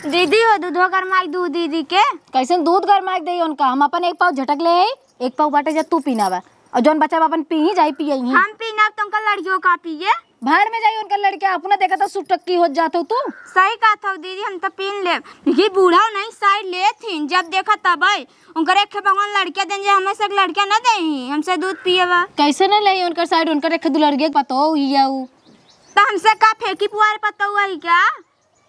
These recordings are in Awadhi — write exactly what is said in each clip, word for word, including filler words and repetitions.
दीदी हो, दूधवा गरमाई दू दीदी के। कैसन दूध गरमाई दे उनका? हम अपन एक पाव झटक ले आई, एक पाव बाटे जा तू पीना बा, और जौन बचा बा अपन पी ही जाई, पिए ही। हम पीना तो उनका लड़कियों का पिए। भाड़ में जाई उनका लड़किया, अपना देखा तो सुटक्की हो जात हो तू। सही कहत हो दीदी, हम तो पीन लेब। ये बूढ़ा नहीं साइड लेत हिन, जब देखा तबे उनकर एक भगवान लड़किया देन जे हमें से एक लड़किया ना दे ही, हमसे दूध पिए बा। कैसे ना ले उनकर साइड, उनकर एक दुलड़िया के पतो ही है उ। तो हमसे का फेंकी पुआर पतो हुआ ही क्या?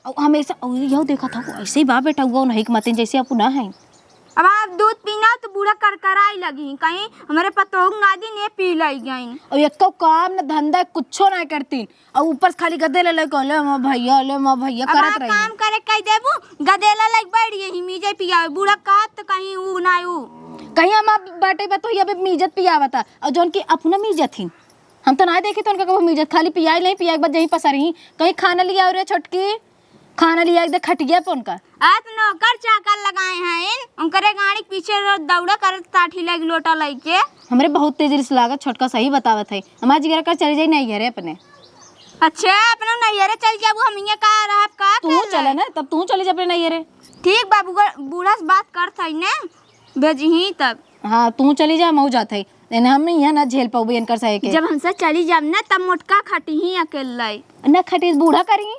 औ हमेशा, औ यहू देखत हौ, ऐसे ही बा बेटा, हुआ नहीं के मतिन जैसे अपू ना है। अब आप दूध पीना तो बूढ़ा करकराई लगी, कहीं हमारे पतोह नादी ने पी लई गई। और एको काम न धंधा कुछो ना करतीन, और ऊपर से खाली गदे ले ले कहले, "माँ भैया, ले माँ भैया," अब करत आप रही। काम करे कह देबू, गदेला लग बैठ यही मीजे पियावे, बूढ़ा कहत तो कहीं ऊ ना ऊ। कहीं हम आप बाटे बा तो ये अभी मीजत पियावता, और जौन की अपना मीजत ही, हम तो ना देखी तो उनका कबो मीजत, खाली पियाई नहीं, पिया के बाद यहीं पसर ही, कहीं खाना लिया रे छोटकी। खाना लिया के दे खटिया पे उनका। आज नौकर चाकर लगाए हैं, उनकरे गाड़ी के पीछे रोज दौड़ा करत ताठी लग लोटा लइके। हमरे बहुत तेज रिस लागत, छोटका सही बतावत है। हमार जिगरा कर चली जाई नैहरे अपने। अच्छा, अपने नैहरे चल जाबू, हम इहाँ का रहब, का तू करब? चले ना, तब तू चली जा अपने नैहरे। ठीक बा, बुआ-, बूढ़ा से बात करत है ने, भेजही तब। हाँ, तू चली जा, मऊ जात है। एने हम इहाँ ना झेल पाउबे इनकर सहे के। जब हमसे चली जाब ना, तब मोटका खटी ही अकेले। ना खटी, बूढ़ा करी।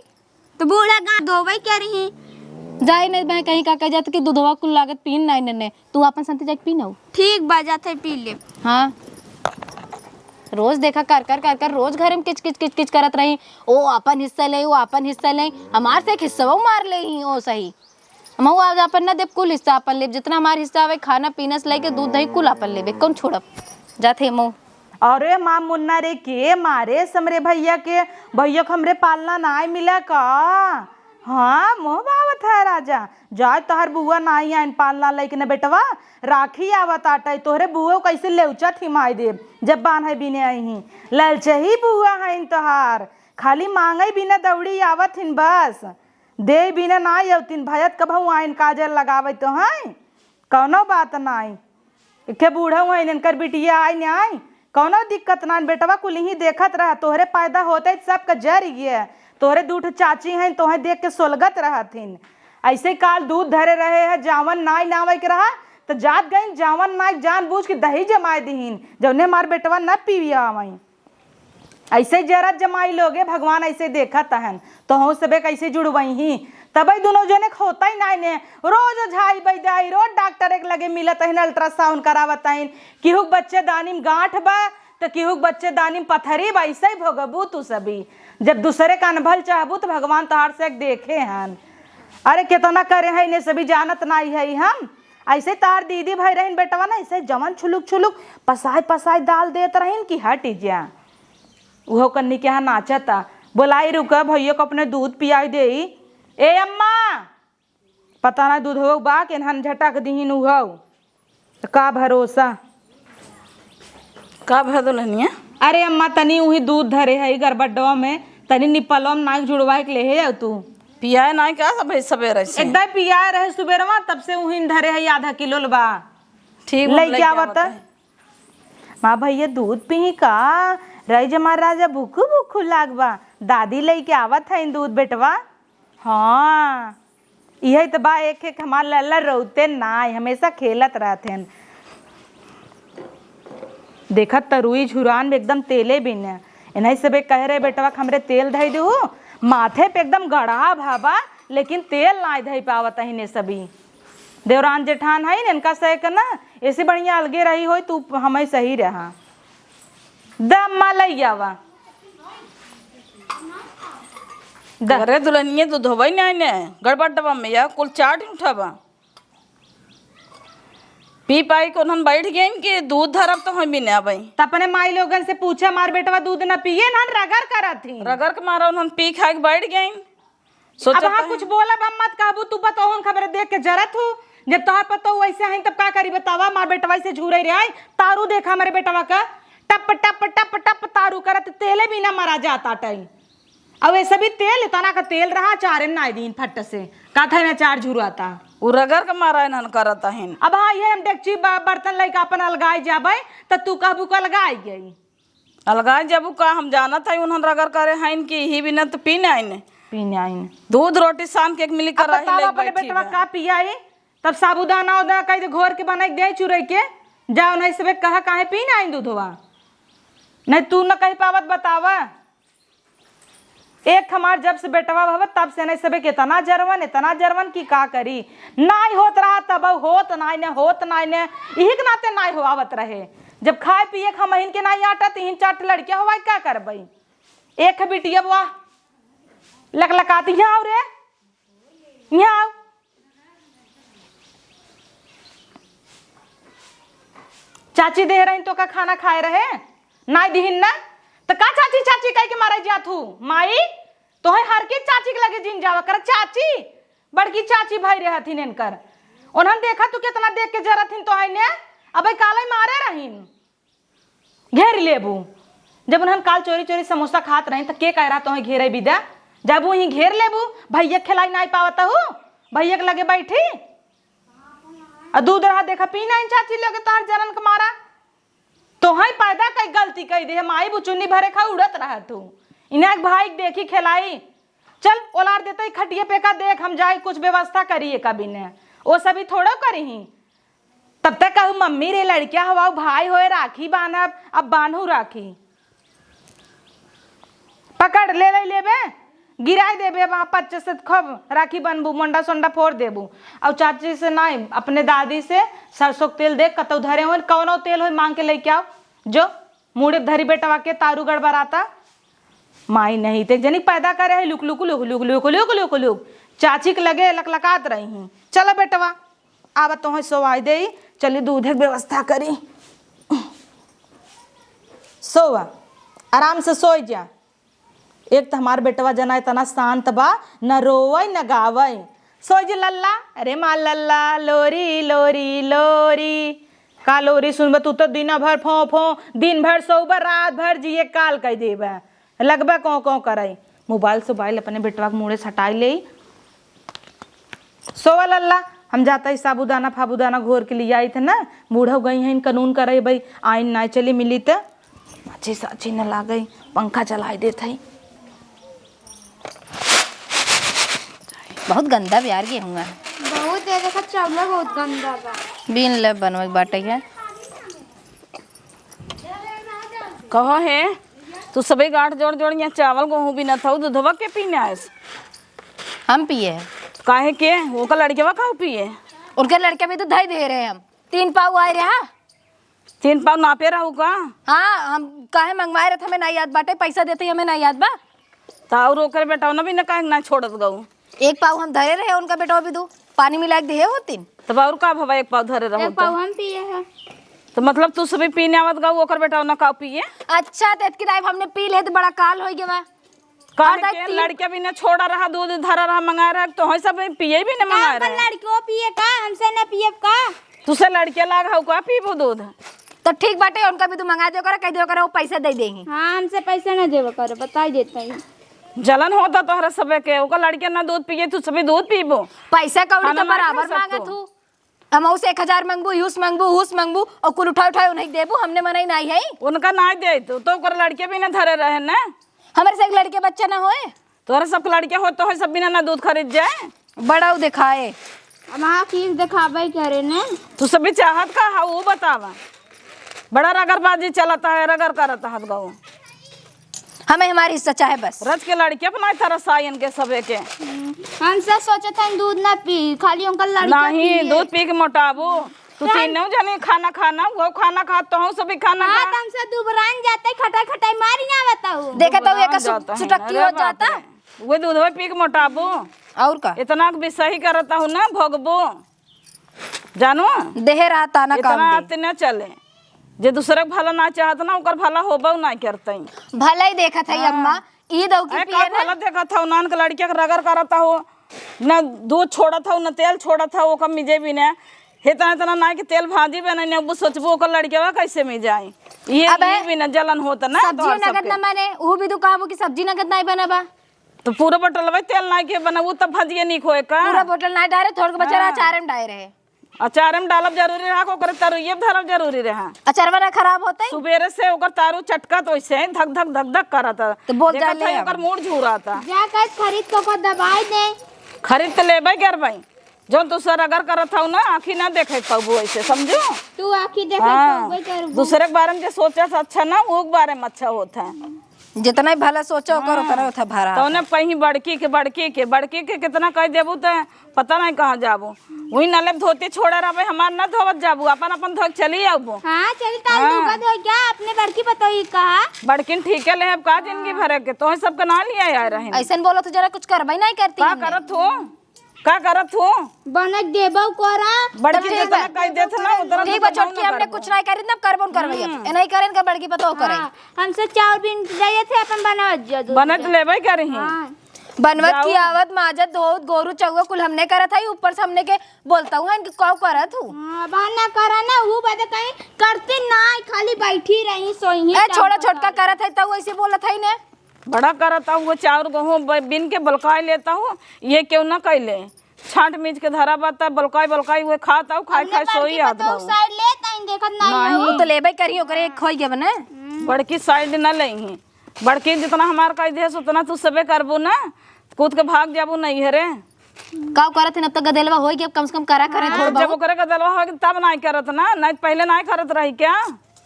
तो बूढ़ा गाँव धोवई के रही। जाई नहीं, मैं कहीं का कह जात कि दूधवा कुल लागत पीन नहीं नन्ने। तू आपन संती जाके पी ना। ठीक बा, जाते पी ले। हाँ। रोज देखा कर कर कर कर रोज घर में किच किच किच किच करत रही। ओ आपन हिस्सा ले, ओ आपन हिस्सा ले। हमार से एक हिस्सा वो मार ले ही, ओ सही। हमहू आज आपन ना देब, कुल हिस्सा आपन लेब। जितना हमार हिस्सा आवे, खाना पीना से लेके दूध दही कुल आपन लेब, कौन छोड़ब। जाते हमहू। अरे माँ मुन्ना रे, के मारे समरे भैया के, भैया के हमरे पालना नाय मिला का? हाँ, मोह बावत है राजा, जाए तोहर बुआ नाई आइन पालना लइके न बेटवा, राखी आवत आटे, तोहरे बुआ कैसे लेउचा थिमाई देब, जब बान्हे बिने आई ही। ललचही बुआ हइन तोहार, खाली मांगई बिना दौड़ी आवत हिन बस, दे बिना नाई अवतिन, भयत कबहू आइन काजर लगावे तो हैं। कौनो बात नाई। एके बूढ़ा हुआ इनकर बिटिया आई न आई, कौनो दिक्कत नाई। बेटवा कुल ही देखत रहा, तोहरे पैदा होते सबके जर गए। तोहरे दू ठो चाची हैं, तोहे देख के सोलगत रहथिन। ऐसे काल दूध धरे रहे है, जावन नाई नावे के रहा, त जात गईन जावन नाई जानबूझ के दही जमाए दिहिन, जौने हमार बेटवा न पीवी आवई। ऐसे जरत जमाई लोगे, भगवान ऐसे देखत हन, तोहू सबे कैसे जुड़वई ही। तबे दुनो जने के होता ही नाई ने, रोज ओझाई बैदाई, रोज डॉक्टर एक लगे मिलत हन, अल्ट्रासाउंड करावत हन, केहू के बच्चेदानी में गांठ बा, त केहू के बच्चेदानी में पथरी बा, ऐसे ही भोगबू तू सभी। जब दूसरे का अनभल चाहबू, त भगवान तोहार से एक देखे हन। अरे, केतना करे है, इन्हें सभी जानत नाई है हम। ऐसे तार दीदी भाई रहिन बेटवा ना, ऐसे जवन छुलुक छुलुक पसाय पसाय दाल देत रहिन कि हट जा। उहो कन्नी के यहाँ नाचता। बोलाई रुका, भैया को अपने दूध पियाई देई। ए अम्मा, पता ना दूध हो बा के एनहन झटक दिहिन उहो। त का भरोसा। का भा दुल्हनिया? अरे अम्मा, तनी उही दूध धरे है गरबड्डवा में, तनी निपलवा में नाक जुड़वाए के लेहे जाओ तू। पियाए नाई का सब सवेरे से? एकदम पियाए रहे सुबेरवा, तब से उही धरे है आधा किलो ल बा। ठीक बा, लइके लइके आवत आवत है। है। माँ भैया दूध पीही का? रही जमा राजा भूखू भूखू लाग बा। दादी लइके आवत है दूध बेटवा। हाँ, इहे त बा, एक एक हमार लल्ला रोते नाय, हमेशा खेलत रहत हन। देखत त रुई झुरान में एकदम तेले बिन। इन्हीं सबे कह रहे बेटवा के हमरे तेल धई देहु, माथे पे एकदम गढ़ा भाबा, लेकिन तेल नाय धई पावत हइन सभी। देवरान जेठान हइन, इनका सहे के ना, ऐसे बढ़िया अलगे रही होई, तू हमें सही रहा। द अम्मा लई आवा। द। अरे दुल्हनिया, दूध होवई नाई ने, गड़बड़ डब्बा में या कुल चाट उठावा। पी पाई के उन्हन बैठ गइन कि दूध धरब तो हम भी ना अबई। त अपने माई लोगन से पूछा, हमार बेटवा दूध न पिए, इन्हन रगड़ करत ही। रगड़ के मारा उन्हन पी खाए के बैठ गइन। सोचत अब हाँ है। कुछ बोलब हम मत कहबू, तू पतोहन खबरे देख के जरत हूँ। जब तोहार पतोह वैसे हैं तब का करी बतावा, हमार बेटवा से झूरे रे आई। तारू देखा हमरे बेटवा का, टप टप टप टप तारू करत तेले बिना मरा जात आटई। अब ऐसे भी तेल, इतना का तेल रहा, अचारे में नाई दीन फट से, का था ना अचार झुराता। उ रगड़ के मारा इन्हन करत हइन। अब हाँ, ये हम डेगची ब-, बर्तन लइके अपन अलगाई जाबे, त तू कहबू का अलगाई गई। अलगाई जाबू का, हम जानत हई उन्हन रगड़ करे हइन कि ही बिना त पी नाई ने। पीने आइन। दूध रोटी सान के एक मिली कर अब रही बतावा ले अपने बैठी बेटवा बा। का पियाई? तब साबूदाना उदाना कह दे घोर के बनाई दे चुरई के, जा उन्हें सबे कहा काहे पीने आइन दूधवा? नहीं तू न कह पावत बतावा। एक हमार जब से बेटवा भवा तब से नहीं सबे के इतना जरवन, इतना जरवन कि का करी। नाई होत रहा तब होत नाई ने, होत नाई ने, इही के नाते नाई होआवत रहे। जब खाए पिए के हमहिन के नाई आटा, तिहिन चार ठे लड़किया होवाई का करबई? एक बिटिया बुआ लकलकाती, यहाँ आओ रे, यहाँ आओ। चाची दे रही तो का खाना खाए रहे? नाई दिहिन ना? तो का चाची चाची कह के मारे जात हूँ? माई, तोहे हर के चाची के लगे जिन जावा कर। चाची, बड़की चाची भाई रहथिन इनकर। उन्हन देखा तू कितना देख के जरथिन तोहे ने, अबे काले मारे रहीन। घेर लेबू। जब उन्हन काल चोरी चोरी समोसा खात रही, त के कह रहा तोहे घेरे बिदा? जब वहीं घेर लेबू, भैया खिलाई नाई पावत हूँ, भैया के लगे बैठी। आ दूध रहा देखा पी नाई चाची लगे तोहर जलन के मारा। तोहे पैदा कई गलती कई दे, माई बुचुन्नी भरे खा उड़त रहा तू। इन्हें एक भाई के देखी खिलाई, चल ओलार देते ही खटिए पे का देख, हम जाई कुछ व्यवस्था करी एक बिने। ओ सभी थोड़ो करी ही। तब तक कहू, "मम्मी रे, लड़किया हवाऊ भाई होए, राखी बांधब, अब बांधू राखी।" पकड़, ले ले लेबे, गिराई देबे, वहाँ पच्चीस से खूब राखी बनबू, मोंडा सोंडा फोड़ देबू। और चाची से नाई, अपने दादी से सरसों के तेल देख, कतौ धरे होए, कौनो तेल होए, मांग के लेके आओ, जो मुड़े धरी बेटवा के तारू गड़बड़ाता। माई नहीं ते जनी पैदा करे है, लुक, लुक, लुक। चाची के लगे लकलकात रही हैं। चलो बेटवा, आवा तोहे सोवाई देई, चली दूधे के व्यवस्था करी। सोवा, आराम से सोई जा। एक तो हमार बेटवा जना इतना शांत बा, न रोवै न गावै। सोई जे लल्ला, अरे माँ लल्ला, लोरी, लोरी, लोरी। का लोरी सुनबे तू तो दिन भर फों, फों, दिन भर सोबे, रात भर जिए काल कह देबे। लगबे कों कों करई। मोबाइल सोबाइल अपने बेटवा के मुड़े सटाई लेई। सोवा लल्ला, हम जाता ही साबूदाना फाबूदाना घोर के लिए आई थे ना, बूढ़ा गई हैं, कानून करे भाई, आइन ना चली मिली त अच्छी साची न लागई, पंखा चलाई देत हई। बहुत गंदा बियार गेहूं है। बहुत है, देखा चावल बहुत गंदा बा। बीन ले बनवे बाटे है। कहो हे, तू सबे गांठ जोड़ जोड़ यहाँ चावल गेहूं बीनत हऊ, दूधवा के पीने आयस? हम पिए हैं। काहे के? ओकर लड़केवा का पिए? उनके लड़के भी तो धई दे रहे हम। तीन पाव आए रहा। तीन पाव नापे रहू का? हाँ, हम काहे मंगवाए रहे, हमें ना याद बाटे, पैसा देते ही हमें ना याद बा। त और ओकर बेटवा ना भी ना काहे ना छोड़त गऊ? एक पाव हम धरे रहे, उनका बेटवा भी दू पानी मिला के दिए होतिन। तब और का भवा, एक पाव धरे रहो एक पाव तो? हम पिए हैं। तो मतलब तू सभी पीने आवत गऊ, ओकर बेटवा ना का पिए? अच्छा, तो इतकी टाइम हमने पी ले तो बड़ा काल हो गया। काहे और के? तीन लड़के भी ना छोड़ा रहा, दूध धरा रहा, मंगाए रहा, तो हम सब पिए भी ना का मंगाए अपन रहे। लड़कियों पिए का, हमसे ना पिए का? तुसे लड़के लाग हऊ का पीबू दूध? तो ठीक बाटे, उनका भी तू मंगा दियो करे, कह दियो करे, वो पैसा दे देही। हाँ, हमसे पैसा ना देवे करे, बताई देता ही। जलन होता तोहरा सबे के, ओकर लड़के ना दूध पिए, तू सभी दूध पीबो। पैसा कौड़ी खाना तो ना खा बराबर सकतो। मांगत हूँ। हम उसे एक हजार मंगबू, यूस मंगबू, हुस मंगबू, और कुल उठा उठा उन्हें देबू, हमने मनई नाई है। उनका नाई दे, तो, तो ओकर लड़के भी ना धरे रहे ना। हमारे से एक लड़के बच्चा ना होए। तोहरा सबके लड़के होत तो है, सब बिना ना दूध खरीद जाए। बड़ा उ देखाए। हम आँख ईस देखावे करे ने। तू सब भी चाहत का है, वो बतावा। बड़ा रगरबाजी चलता है, रगर करत हत गऊ। हमें हमार हिस्सा चाहे बस। रच के लड़के अपना तरह सायन के सबे के। हम सब सोचत हन दूध ना पी, खाली उनका लड़के नहीं, पिए। दूध पी के मोटाबू। तू तो तीनों जने खाना खाना, वो खाना खा, तो हम सब भी खाना हाँ, खा। तो हमसे दुबरान जाते, खटाई खटाई मारी ना बताऊ। देखे तो दुबरान एक सु-, जाता है। सुटक्की अरे हो बाप जाता। रे। वो दूधवा पी के मोटाबू। और का? इतना के भी सही करता हूँ ना, भोगबू। जानू? देहे रहा ताना काम इतना दे। आते ना चले। जे दूसरे के भला ना चाहत ना, ओकर भला होबो ना करतई। भला ही देखत है हाँ। अम्मा, ई दऊ की अरे, पिए का ना। भला देखत हऊ, नान के लड़किया के रगर करत हऊ, न दूध छोड़त हऊ, न तेल छोड़त हऊ, ओकर मिजे भी ना। इतना, इतना ना कि तेल भाजी बने, ने वो सोचबो ओकर लड़किया कैसे मिजाई। ये, अबे, ये भी ना जलन होत ना, सब्जी तोहर नगद सबके। ना माने, ऊ भी तू कहबो कि सब्जी नगद नहीं बना बा। तो पूरा बोतल भाई तेल ना के बनाऊ, तब भाजिए नीक होए का? पूरा बोतल ना डारे, थोड़ के बचा रहा, हाँ। अचार में डारे रहे। अचार में डालब जरूरी रहा, ओकरे तरुइये में धरब जरूरी रहा। अचारवा ना खराब होतइ? सुबेरे से ओकर तारू चटकत वैसे धक धक धक धक करत। तो बोल जा देखत ले है आवा। ओकर मूड़ झूराता। जा कहे खरीद के ओकर दवाई दे। खरीद तो लेबे करबइ। जौन तू सर अगर करत हऊ ना, आँखी ना देखे पाबू ऐसे, समझू? तू आँखी देखे हाँ, पाबे करबू। दूसरे के बारे में जे सोचे से अच्छा ना, वो के बारे में अच्छा होत है। जितना ही भला सोचो, ओकर हाँ। उतना होत है भरा। तौने कहीं बड़की के, बड़की के, बड़की के कितना कह देबू त पता नहीं कहाँ जाबू। वही नले धोती छोड़े रहबे, हमार ना धोवत जाबू, अपन अपन धो के चली आबू। हाँ, चली ताल हाँ। धोखा धो क्या अपने बड़की पतोही कहा? बड़किन ठीके ले अब का जिंदगी भरे के, तोहे सबके ना लिया आए रहे। ऐसन बोलो तो जरा कुछ करबे नहीं करती का हमने। करत हो? का करत हो? बनक देबो कोरा। बड़की तब ठीक जितना बा। कह देत ना, उतना ठीक बा, तो छोटकी, ना हमने करबो। कुछ नहीं करी, ना करबो न करबो। हम्म। ए नहीं करेन का बड़की पतोह करे। हाँ, हमसे चाउर बीन जाइए थे, अपन बनावत जा दूध बनत के। लेबे करी। हाँ। बनवत जाओ। खियावत, माजत, धोवत, गोरू, चौवा कुल हमने करत हई, ऊपर से हमने के बोलता हूँ इनके का करत हूँ। हाँ, बहाना करा ना, वो बदे कहीं करती ना, खाली बैठी रही, सोई ही ए, काम छोड़ा, करा। छोटका करत है, तब वैसे बोलत है ने। बड़ा करत हऊ, वो चाउर गहूँ ब-, बीन के बलकाय लेत हऊ, ये केहू ना कइले। छाँट मीज के धरा बा, त बलकाय बलकाय उहे खात हऊ, खाय हमने खाय सोई बड़की आत पतोह हऊ। साइड लेत हई, देखत नाहीं नहीं। हऊ। वो तो लेबे करी, ओकरे एक खोई के बने। बड़की साइड न लेही। बड़की जितना हमार कह देस, उतना तू सबे करबू ना, कूद के भाग जाबू नैहरे। का करत हन, अब तक गदेलवा होई के, अब कम से कम करा करे हाँ। थोड़ जब बहुत। ओकरे गदेलवा होई, तब नाहीं करत ना, नाहीं पहले नाहीं करत रही क्या?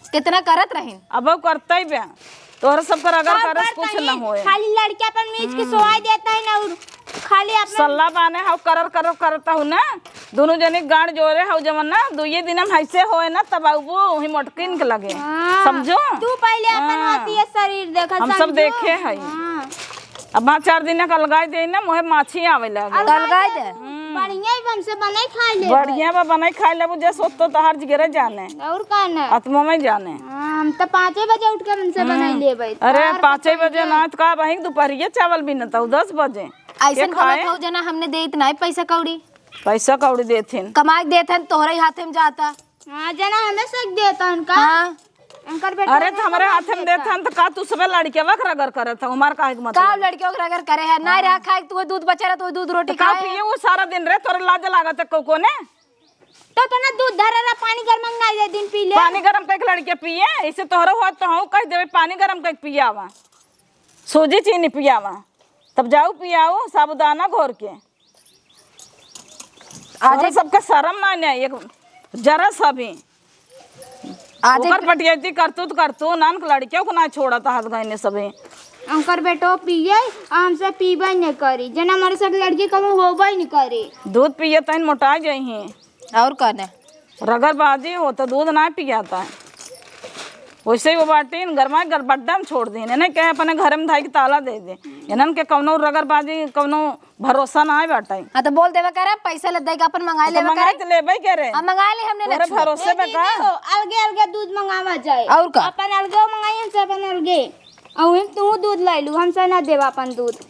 कितना करत रहिन? अब वो करते बे। तोहरा सब कर अगर का करस, करत कुछ ही? ना होए। खाली लड़के अपन मीज के हम्म। सोवाई देता है ना, और खाली अपना सल्ला बाने हऊ, करर करर करत हऊ ना। दोनों जने गांड जोरे हऊ जवन ना, दुइये दिन में ऐसे होए ना, तब आऊ वो वही मोटकिन के लगे। हाँ। समझो? तू पहले अपन हाँ। आती है शरीर देखा, हम सब समझो? देखे हई। हाँ। अब पाँच चार दिन का अलगाई दे ना, मोहे माछी आवे लगे। अलगाई अलगाई दे। दे। हम्म। बढ़िया ही हमसे बनाई खाई ले। बढ़िया बा, बनाई खाई लेबू, जे सोच तो तहार जिगरे जाने। और का ना? आत्मा में जाने। हाँ, हम तो पाँचे बजे उठ के हमसे हम्म। बनाई लेबै। अरे, तहार पाँचे पतोहिया बजे ना, तो का बहिन, दोपहरिया चावल भी न तो दस बजे। ऐसन के खाए? बोलत हो जना, हमने देत नाहीं पैसा कौड़ी। पैसा कौड़ी देथिन। कमाई के देथिन, तोहरे ही हाथे में जाता। हाँ, जना हमें से देता उनका। हाँ। उनकर बेटा अरे, तो हमें हमरे सब हाथे में देता। देथिन, तो का तू सबे लड़केवा के रगर करत हो? हमार काहे के मतलब? का लड़केवा के रगर करे है? नाहीं रहा खाए, तू दूध बचा रहा, तू दूध रोटी तो का खाए। पिए वो सारा दिन रे, तोरे लाज लागत है को, कोने? तो तना दूध धरे रहा, पानी गरम मंगाई दे, दिन पी ले। पानी गरम करके लड़के पिए, इसे तोहरे होत तो हूँ कह देवे, पानी गरम करके पियावा, सूजी चीनी पियावा, तब जाऊ पियाऊ साबुदाना घोर के। आज तोहरे एक सबके शरम ना, ना एक जरा सा भी। आज ओकर एक पटियती करतूत करतू, नान के लड़कियों को ना छोड़त हाथ गइने सभी। उनकर बेटो पिए, आ हमसे पीबे न करी। जना हमारे साथ लड़की कबो होबे न करी। दूध पिए तइन मोटा जइहीं। और का ने? रगरबाजी हो तो दूध ना पियाता है। वैसे ही वो बाटी इन गरमा गरबड्डा में छोड़ दीन। इन्हें कहे अपने घर में धाई के ताला दे दे। इन्हन के कौनो रगरबाजी, कौनो भरोसा ना है बाटे। हाँ, तो बोल देवे करे, पैसा ले देगा, अपन मंगाए तो लेवे मंगाए करे। तो लेबे करे। हाँ, मंगाए ले हमने तोरे ना छुआ। भरोसे ए, पे का? दीदी हो, अलगे अलगे दूध मंगावा जाए। और का? अपन अलगे मंगाई, हमसे अपन अलगे। और हम तू दूध ले लू, हमसे ना देवा अपन दूध।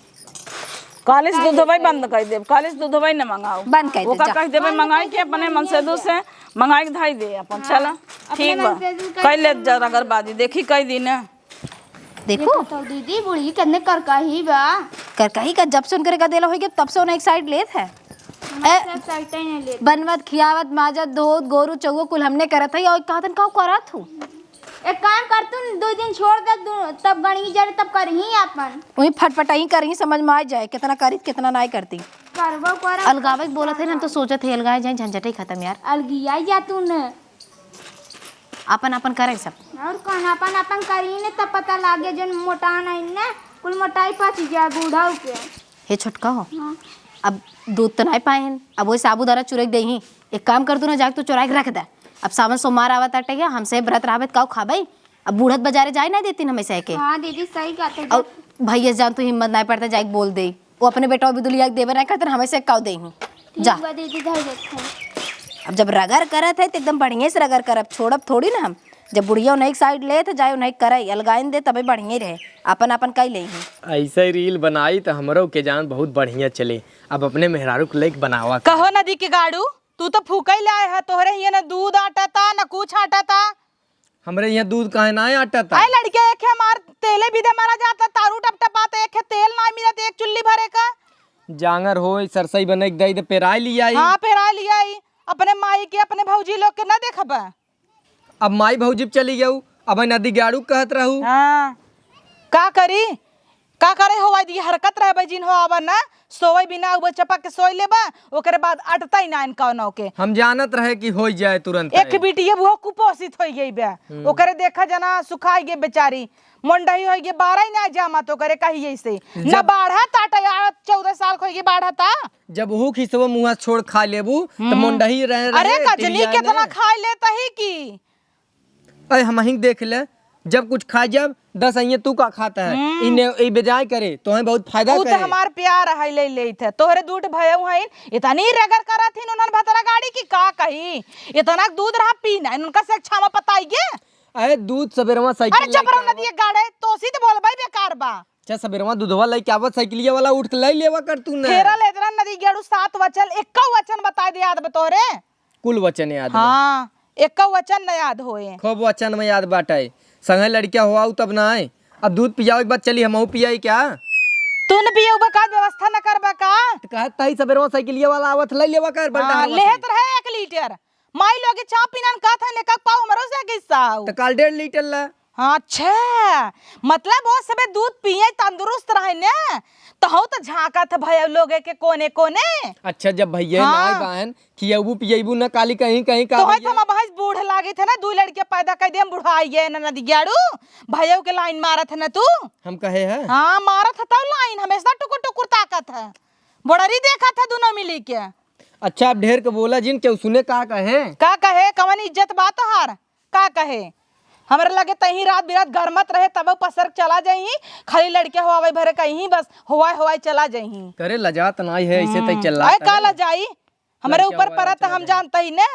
कालिस दूधवे बंद कर देब, कालिस दूधवे न मंगाओ। बंद कर दे, ओका जा। कह देबे बंद मंगाई कर के दे, अपने मंगेश मंसेदू से मंगाई के धाई दे अपन, हाँ, चला। अपने ठीक बा। मंगेश से कह कर ले दे। जरा अगरबाजी, देखी कई दिन। देखो। देखो तो दीदी, बुढ़ी कितने करकाही बा। करकाही का, जब से उनके का देला होई के, तब से उन्हें एक साइड लेत है। हमारे ए, साथ साइड ही नहीं लेत। बनवत, खियावत, माजत, धोत, गोरू, चौगो कुल हमने करत है, और कहतन का करत हूँ? एक काम कर, तू दो दिन छोड़ दे, दू-, तब गणिये जरे, तब करही आपन। वही फटफटाई करही, समझ में आ जाए, कितना करी, कितना नाई करती। करबो करब, अलगावे के बोलत है ना, हम तो सोचत है, अलगाए जाए, झंझटे खत्म यार। अलगिया जा तू न। आपन, आपन करे सब। और कौन आपन, आपन करी ने, तब पता लागे, जन मोटा नहीं ने, कुल मोटाई पच जाए बूढ़ा के। हे छोटका हो, हाँ। अब दूध तो नाई पाए हैं, अब वही साबूदाना चुरक देही। एक काम कर, तू ना जाके तू चुराए के रख दे। अब सावन सोमवार आवत आटे, हमसे व्रत रहबे त काऊ खाबे? अब बूढ़त बाजारे जाए ना देती हमें से के। हाँ दीदी, सही कहते और जा। भैया जान तू हिम्मत नाई पड़ता, जाके बोल दे। वो अपने बेटा बिदुलिया के देवे नाई करते, हमें से काऊ देही। ठीक जा। बा दीदी, धर देते हैं। अब जब रगर करत है तो एकदम बढ़िया से रगर करब, छोड़ब थोड़ी ना हम। जब बुढ़िया उन्हें एक साइड ले तो जाए उन्हें करे, अलगाइन दे तबे बढ़िया रहे, अपन अपन कई ले ही। ऐसे रील बनाई तो हमरो के जान बहुत बढ़िया चले। अब अपने मेहरारू के लेके बनावा। कहो नदी के गाड़ू, तू तो फूकई ले आए है, तोहरे हियां ना दूध आटा ता, ना कुछ आटा ता। हमरे यहाँ दूध काहे ना आटा ता? आए लड़के, एक है हमार तेले भी दे मारा जाता, तारू टप टपात, एक है तेल ना मिलत, एक चुल्ली भरे का। जांगर होई, सरसई बने के दई दे, पेराई लियाई। हाँ, पेराई लियाई। अपने माई के, अपने भौजी लोग के ना देखबा? अब माई भौजी चली गऊ, अब नदी गाड़ू कहत रहू। हाँ, का करी, का करे हो, ये हरकत रहे भाई जिन हो, आवा ना, सोवे बिना उबे चपक के सोई लेबा, ओकरे बाद अटतई ना इनका नौ के। हम जानत रहे कि होई जाए तुरंत एक आए। बिटिया वो कुपोषित होई गई बा, हम्म। ओकरे देखा जना सुखाई गई बेचारी, मोंडही होई गई, बारह ही ना जामा तो करे कही ऐसे। ना जब बाढ़ा ताटा यार, चौदह साल के होई गई बाढ़ा ता। जब हूँ खिसवा मुँहा छोड़ खा लेबू, तो हम्म। मोंडही रहे, अरे रहे, कजनी तिरिया कितना ने। खा लेता ही की। अरे हम ही देख ले, जब कुछ खा जब दस आइए तू का खाता है, हम्म। इन्हें ई बेजाय करे, तो हमें बहुत फायदा ऊ तो करे। हमार प्यार है, ले लेत है। तोहरे दूठ भयऊ हईन, इतनी रगड़ करत हिन उन्हन भतरा गाड़ी की का कही, इतना दूध रहा पीना, उनका से अच्छा में पताई गे। अरे दूध सबेरवा साइकिल अरे लेके चपरा आवत। नदी गाड़े, तो सीध बोलबई बेकार बा। अच्छा सबेरवा दूधवा लेके आवत साइकिलिया वाला उठ के ले लेवा कर तू ने। फेरा लेत रहा नदी गेड़ू सात वचन, एक्का वचन बताई दे याद बा तोहरे। कुल वचन याद बा। हाँ, एक्का वचन न याद होए। खूब वचन में याद बाटे। संगे लड़किया हुआ तब ना आए। अब दूध पियावे के बाद चली हमहू पियाई क्या? तू न पियउबा का, व्यवस्था न करबा का? तो कहत तही सबेरवा साइकिलिया वाला आवत ले लेवा कर, बंटा हाँ, हरवा से। लेहत रहे एक लीटर। माई लोगे चाप पीनन कहत है, लेका पाव हमरो से किस्सा हो। तो काल डेढ़ लीटर ला। हाँ, अच्छा, मतलब वो सबे दूध पिए तंदुरुस्त रहे ने, तो हऊ तो झांकत है भैया लोगे के कोने कोने। अच्छा, जब भैया हाँ। नाय बाहन, खियबू पियबू न काली कहीं कहीं का तो है भैया? तो हम भैंस बूढ़ लागे थे ना, दू लड़के पैदा कर दे, हम बुढ़ाई गए ना नदी ग्याड़ू, भैया के लाइन मारत है ना तू। हम कहे है? हाँ, मारत है तब लाइन, हमेशा टुकुर टुकुर ताकत है, बड़री देखत है दोनों मिली के। अच्छा, अब ढेर के बोला जिन, केहू सुने का कहे? का कहे? कवन इज्जत बा तोहार? का कहे? हमरे लगे तहीं रात बिरात घर मत रहे, तब पसर चला जाई, खाली लड़के हवावे भरे कहीं, बस हवाए हवाए चला जाई। करे लजात नाई है, ऐसे तई हम्म, चिल्लात अरे का है। लजाई? हमरे लड़के ऊपर हवाए परत चला हम जाई। जानत ही ने।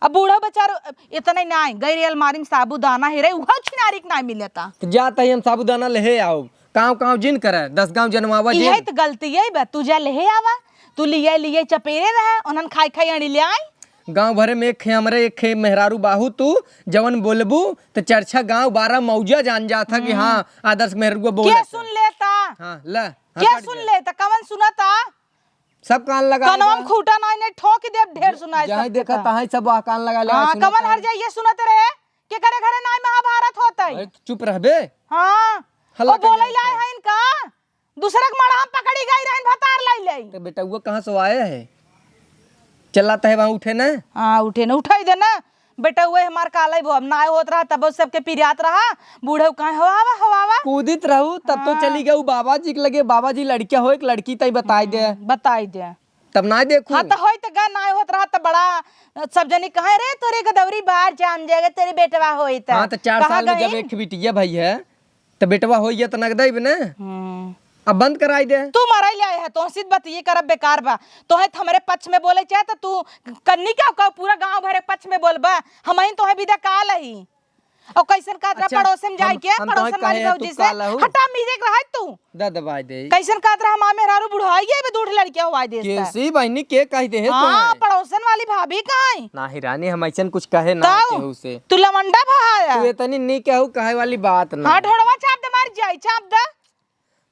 अब बूढ़ा बेचारो इतना ही नाई, गैर अलमारी में साबूदाना है रे, उहो छिनारी के नाई मिलता। तो जात ही हम साबूदाना लेहे आओ, काव काव जिन करे, दस गाँव जनवावा जिन। इहे तो गलती है बा, तू जा लेहे आवा, तू लिए लिए चपेरे रहे, उन्हन खाई खाई अड़ी ले आई। गाँव भरे में एक खे हमरे, एक खे मेहरारू बाहू तू, जवन बोलबू त चर्चा गाँव बारह मौजा जान जात है कि हम्म। हाँ, आदर्श मेहरुआ बोलत के है। सुन लेता? हाँ, ल, हाँ, के कट सुन गया। लेता? कवन सुनता? सब कान लगा कनवा में लेबा। खूटा नाई, नाई ठोक देब, ढेर सुनाई जहाँ सब देखा देखा। तहाँ सब आ कान लगा ले, हाँ, सुनता कवन है। हर जाइए सुनत रहे, के करे घरे नाई महाभारत होता है। अरे, चुप रहबे। हाँ, हल्ला ओ बोले कइले लाए होते। हैं इनका। दूसरे के मड़हा में पकड़ी गई रहन, भतार लाई लाई। तो बेटउआ कहाँ से आए है? चला तहे वहाँ उठे ना। हाँ, उठे ना, उठाई दे ना। बेटउआ हमार कालाई वो अब ना होत रहा, तब सबके पिरियात रहा। बूढ़े कहे, "हो आवा, हो आवा।" कूदित रहू, तब तो हाँ। चली गऊ बाबा जी के लगे। बाबा जी लड़किया हो, एक लड़की तई बताई दे। हम्म, बताई दे। तब ना देखू। हाँ, तो होई तो गा ना होत रहा, तो बड़ा सब जनी कहे, "रे, तोरे गदौरी बाहर जाम जाएगा, तेरे बेटवा होई तो।" हाँ, तो चार कहाँ साल में जब गई? एक बिटिया भई है, तो बेटवा होई गया तो नगदई बने। हम्म। अब बंद कराई दे। तू मराई ले आए है, तोहसे बतिये करब बेकार बा। तोहे त हमरे पक्ष में बोले चाहे त तू कन्नी का, का पूरा गांव भरे पक्ष में बोलबा। हमहिन तोहे विदा का लही। और कैसन कहत रहा अच्छा, पड़ोसन में जाए हम, के, हम तोहे पड़ोसन वाली कहे भौजी तू से, का लहू? हटा मीजे के रहा तू। दा दबाई दे। कैसन कहत रहा हमार मेहरारू बुढ़ाई गई, बे दूढ़ लड़किया हुआ दे। कैसी बहिनी के कह दे है हाँ, तोहे? पड़ोसन वाली भाभी कहाँ है? नाही रानी, हम ऐसन कुछ कहे ना तब केहू से। तू लवंडा भहाया। तू इतनी नी कहू कहे वाली बात ना। हाँ, ढोड़वा चाप दे, मार जाई, चाप दे।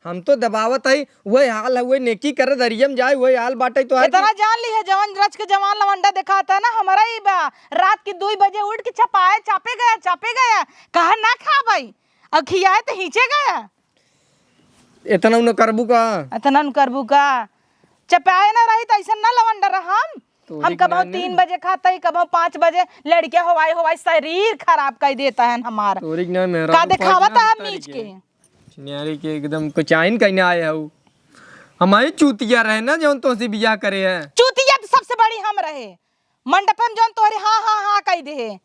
हम तो दबावत हई, वही हाल है, वही नेकी करे दरिया में जाए, वही हाल बाटे तो आज। इतना जान ली है, जवान रच के जवान लवंडा दिखाता है ना, हमारा ही बा। रात के दो बजे उठ के चपाए, चापे गया, चापे गया, कहा ना खा भाई, अब खियाए तो हींचे गया। इतना उन्हें करबू का? इतना उन्हें करबू का? चपाए ना रही तो ऐसा ना लवंडा रहा हम। तोरी हम कबहु के नाम तीन है। बजे खाता ही, कबहु पाँच बजे, लड़किया हवाई हवाई शरीर खराब कर देता है हमारा। तोरी के नाम है, का रात को दिखावत पाँच है नाम मीच तारीख के? है। न्यारी के एकदम कुचाइन कइने आए हऊ। हमारी चूतिया रहे ना, जौन तोसे बियाह करे है। चूतिया तो सबसे बड़ी हम रहे। मंडप में जौन तोहरे हाँ, हाँ, हाँ कह दे है।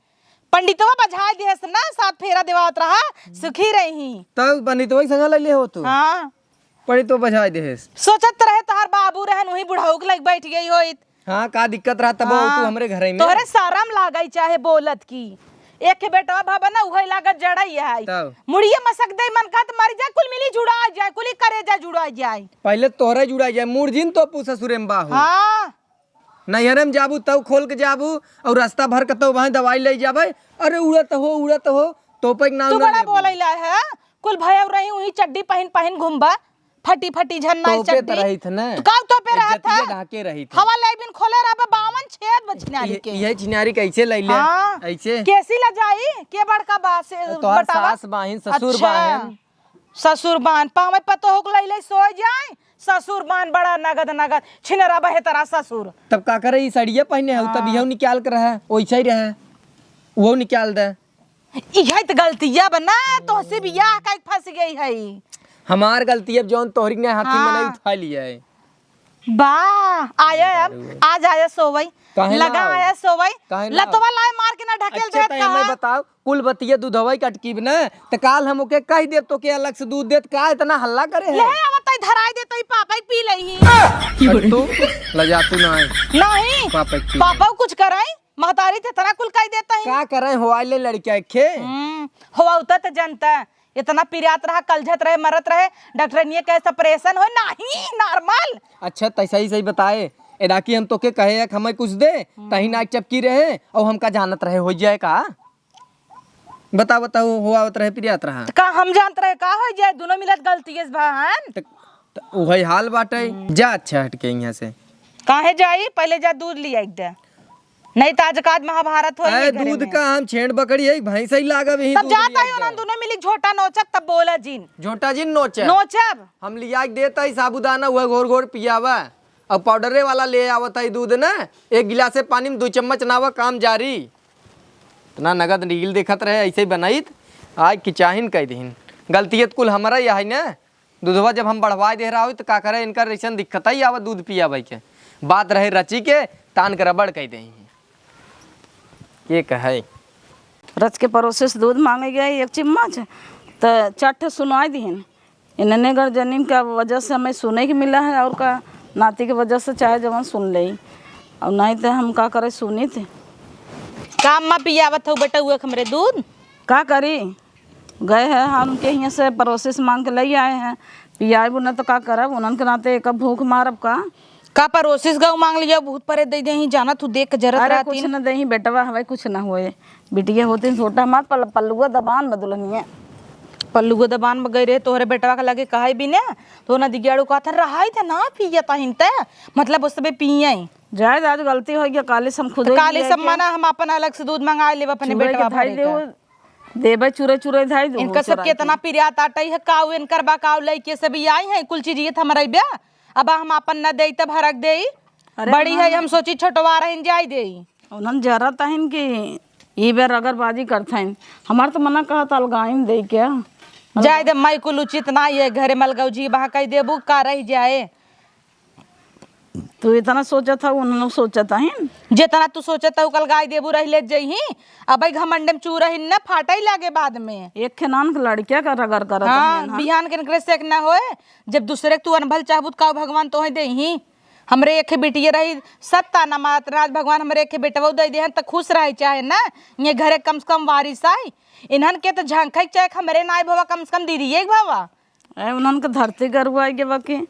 पंडितवा बझाए दे है ना, सात फेरा देवावत रहा, सुखी रही। तब पंडितवा के संग ले ले हो तू? हाँ। पंडितवा बझाए दे है। सोचत रहे तोहर बाबू रहन, वही बुढ़ऊ के लग बैठ गई होइत। हाँ, का दिक्कत रहा तब हाँ। तू हमरे घरे में। तोहरे शरम लागई चाहे बोलत की। एक बेटवा भवन ना, उहे लागत जड़ई है। तब? मुड़िए मसक दे मन का त मर जाए, कुल मिली जुड़ा जाए, कुली करेजा जुड़ा जाए। पहले तोहरे जुड़ा जाए, मुर्जिन तो पू ससुरे में बाहू। हाँ। नैहरे में जाबू तब खोल के जाबू, और रास्ता भर के तो वहाँ दवाई ले जाबे। अरे उड़त हो, उड़त हो, तोपे के नाम तू ना बड़ा लेबू। बोलैला है, कुल भयउ रही उही चड्डी पहिन पहिन घूमबा। फटी फटी झन्ना तोपे त चड्डी। रहित न। तो का तोपे रहत इज्जतिया है? ढाके रहित है। हवा ले बिन खोले रहबे बावन छेद बा छिनारी ये, के। ये छिनारी कैसे लैले? हाँ। ऐसे? केसी ला जाई, के बड़का बा से तोहार बतावा। सास बाहिन, ससुर अच्छा। बाहिन। ससुर बान, पावे पतोह के लैले सोय जाए, ससुर बान बड़ा नगद नगद, छिनरा बहे तरा ससुर। तब का करे, ई सड़िया पहने हऊ, तब हाँ। इहऊ निकाल के रहे, वैसे ही रहे, वो निकाल दे। इहे त गलतिया बा ना, तोहसे बियाह कइके फंस गई है। हमार गलती अब जौन तोहरी के हाथी में हाँ। नहीं उठा लिया है। बा, आया अब, अरे। आज आया सोवई, काहे ना लगा आओ? आया सोवई, काहे ना आओ? लतवा लाए मार के ना ढकेल अच्छा, देत तो हमें कहा। बताओ, कुल बतिया दूधवा के अटकीब ना, त काल हम ओके कह देब तो के अलग से दूध देत, का इतना हल्ला करे है? ले, अब तई धराई दे, तई पापा ही पी लई ही। अब तू लजातू ना है। नहीं, पापा ही पी पापा कुछ कराई, महतारी ते इतना कुल कह देता ही। का करे हो आइले लड़किया खे? हम्म, हो उता त जनता, इतना पिरात रहा, कलझत रहे, मरत रहे, डॉक्टरनिया कहे separation हो, नहीं, normal। अच्छा, तै सही सही बताए, एदाकी हम तोके कहे एक हमें कुछ दे, हम्म। तही नाक चपकी रहे, और हमका जानत रहे हो जाए का? बता, बताओ, हो आवत रहे, पिरात रहा। त का हम जानत रहे, का हो जाए, दोनों मिलत गलती है बहन। त, त उहई हाल बाटे, हम्म। जा अच्छा हट के यहाँ से। काहे जाई, पहले जा दूध लिया एक दे। नहीं त आज का आज महाभारत होई ए, ये घरे दूध में। का हम छेंड बकरी है, भैंस ही लागब ही तब दूध जाता लिया ही के। उन्हन दोनों मिली झोटा नोचब, तब बोला जिन। झोटा जिन नोचे। नोचब। हम लिया के देता ही साबूदाना, वह घोर घोर पियावा। अब पाउडरे वाला ले आवत है दूध ना, एक गिलास पानी में दो चम्मच नावा, काम जारी। इतना नगद रील देखत रहे, ऐसे ही बनाइत, आज की चाहिन कह दीन। गलतियत कुल हमारा ही है ना। दूधवा जब हम बढ़वाए दे रहा हो, तो का करे, इनका ऐसन दिक्कत ही आवा दूध पियावे के। बात रहे रची के, तान के रबड़ कह दे। के कहे? रच के पड़ोसी से दूध मांगे गए एक चम्मच, तो चार ठे सुनाई दिहन। इन्हने गर्जनिन का वजह से हमें सुने के मिला है, और का नाती के वजह से चाहे जवन सुन ले, और नहीं तो हम का करे सुनित। का अम्मा पियावत हो बेटा, हुए हमरे दूध? का करी? गए हैं, हम उनके हियाँ से पड़ोसी से मांग के लइ आए हैं, पियाइब न तो का करब, उन्हन के नाते एक भूख मारब का? का पड़ोसी से गऊ मांग लिया, भूत परेत दे देही, जाना तू देख के जरत अरे रहती कुछ न। न देही, बेटवा हवे, कुछ न होए। बिटिया होती छोटा हमार पल-, पल्लुआ दबान में दुल्हनिया। पल्लुआ दबान में गई रहे, तोहरे बेटवा के लगे कहे भी ना, तो ना दिगियाड़ू कहत रहाई थे ना पियत हिन ते, मतलब उस सबे पिए। जाए आज गलती हो गया, काली से हम खुद तो काली सब मना, हम अपन अलग से दूध मंगा लेब अपने बेटवा भरे का। देबे चुरे चुरे धाई दो इनका सब चोराई के। कितना पिरियात आटई है, काऊ इनकर बा, काऊ लइके सब ई आई हैं, कुल चीज ये त हमरा बे। अब हम आपन न देई तब हरक देई। अरे बड़ी है, हमार हम सोची छोटवा रहन जाई देई। उन्हन जरत हन कि ई बेर अगरबाजी करत हन। हमार तो मना कहत अलगाइन देई क्या? जाए दे माई, कुल उचित ना ये घरे मलगौजी बहा कई देबू का रह जाए। तू इतना सोचत हऊ, उन्हन सोचत हईन। जितना तू सोचत हऊ, कल गाय देबू रही ले जइही। अबे घमंड में चू रही न, फाटई लागे बाद में। एक खेनान के लड़किया का रगड़ करत हाँ, हईन, हाँ। बिहान के इनकरे से एक ना होए, जब दूसरे के तू अनभल चाहबू त का भगवान तोहे देही। हमरे एक बिटिया रही, सत्ता न मात राज भगवान हमरे एक बेटवा दे देहन त खुश रहे चाहे ना, ये घरे कम से कम वारिस आई। इन्हन के त झंखई के चाहे हमरे नाई भवा, कम से कम दीदी एक भवा। ए, उन्हन के धरती गरुआई के बाकी।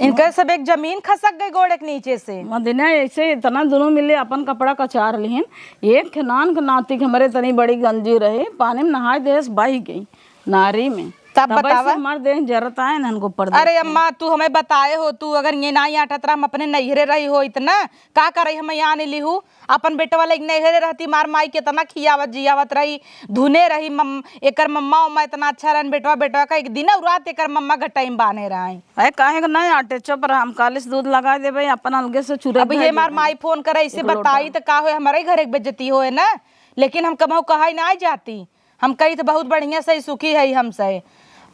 इनकर सब एक जमीन खसक गई गोड़ के नीचे से। मदिना ऐसे इतना दोनों मिले अपन कपड़ा कचार लिहिन। एक खेनान के नाती के हमरे तनी बड़ी गंजी रही, पानी में नहाए देस बही गई नारी में। तब तबे से बतावा। हमार देह जरत आए इन्हन को पर्दा अरे अम्मा, तू हमें बताए हो, तू अगर ये नाई आटत रहा, हम अपने नैहरे रही हो इतना, का करे हम यहाँ नहीं लिहू? अपन बेटवा लइके नैहरे रहती, मार माई केतना खियावत जियावत रही, धुने रही। मम-, एकर मम्मा उम्मा इतना अच्छा रहन, बेटवा, बेटवा का एक दिन और रात एकर मम्मा घटाई में बांधे रही। अरे काहे के नहीं आटे, चुप रह, हम काली से दूध लगा देबे, अपन अलगे से चूरे अब ये मार माई फोन करे, इसे बताई त का होए, हमारे घर एक बेइज्जती होए ना, लेकिन हम कबहू कहाई ना जाती। हम कही त बहुत बढ़िया से सुखी है हमसे।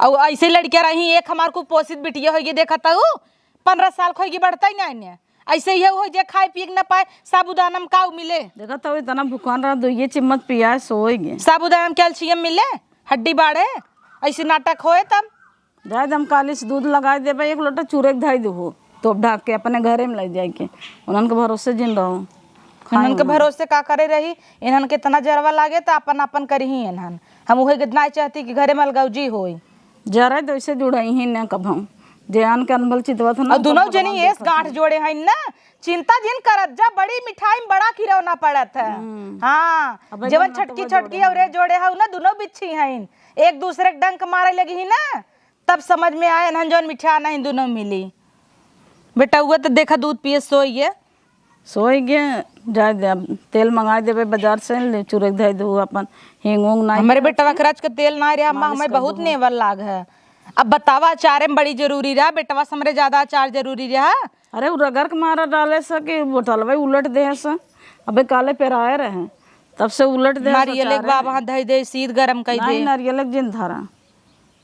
और ऐसे लड़कियां रही, एक हमार कुपोषित बिटिया होगी, देखत हऊ, पन्द्रह साल खोई की बढ़ता ही ना इन्हें। ऐसे ही हो जे खाए पिए के ना पाए, साबूदाना में काऊ मिले? देखत हऊ इतना भुखान रहा, दो ये चिम्मच पियाए सोएगे। साबूदाना में कैल्शियम मिले, हड्डी बाढ़े, ऐसे नाटक होए तब। जाए दे, हम काली से दूध लगाए देबे, एक लोटा चूरे के धई देबो, तोप ढाक के अपने घरे में ले जाए के। उन्हन के भरोसे जिन रहो। इन्हन के भरोसे का करे रही, इन्हन के इतना जरवा लागे त अपन अपन करिही इन्हन। हम उहे के नाई चाहती कि घरे मलगौजी होई। जरा तो इसे जुड़ाई ही ना कब हम। जे आन के अनबल चितवत ना, और दोनों जनी एस गांठ जोड़े हैं ना, चिंता जिन करत जा, बड़ी मिठाई में बड़ा किरौना पड़त है। हम्म। हाँ, अबे जवन दोनों छोटकी तो छोटकी जोड़े और हैं। जोड़े है ना, दोनों बिच्छी हैं, एक दूसरे के डंक मारे लगी ही ना, तब समझ में आए, इन्हन जौन मिठा नहीं दुनो मिली। बेटउआ तो देखा दूध पिए सोई गे। सोई गे, जाए दे, अब तेल मंगाए देबे बाजार से, ले चुरक धई दू अपन, हींग ऊंग नाई हमरे के बेटवा रखे। के रच के तेल ना रहे, अम्मा, मालिश हमें कर बहुत दू। नेवर लाग है। अब बतावा, अचारे में बड़ी जरूरी रहा, बेटवा से हमरे ज्यादा अचार जरूरी रहा। अरे, उ रगड़ के मारा डाले से कि बोतलवा उलट दे से। अबे काले पेराए रहे, तब से उलट दे से नारियल एक अचारे बाबा में। हाथ धई दे, सीध गरम कई नाई, दे। नारियल एक जिन धरा।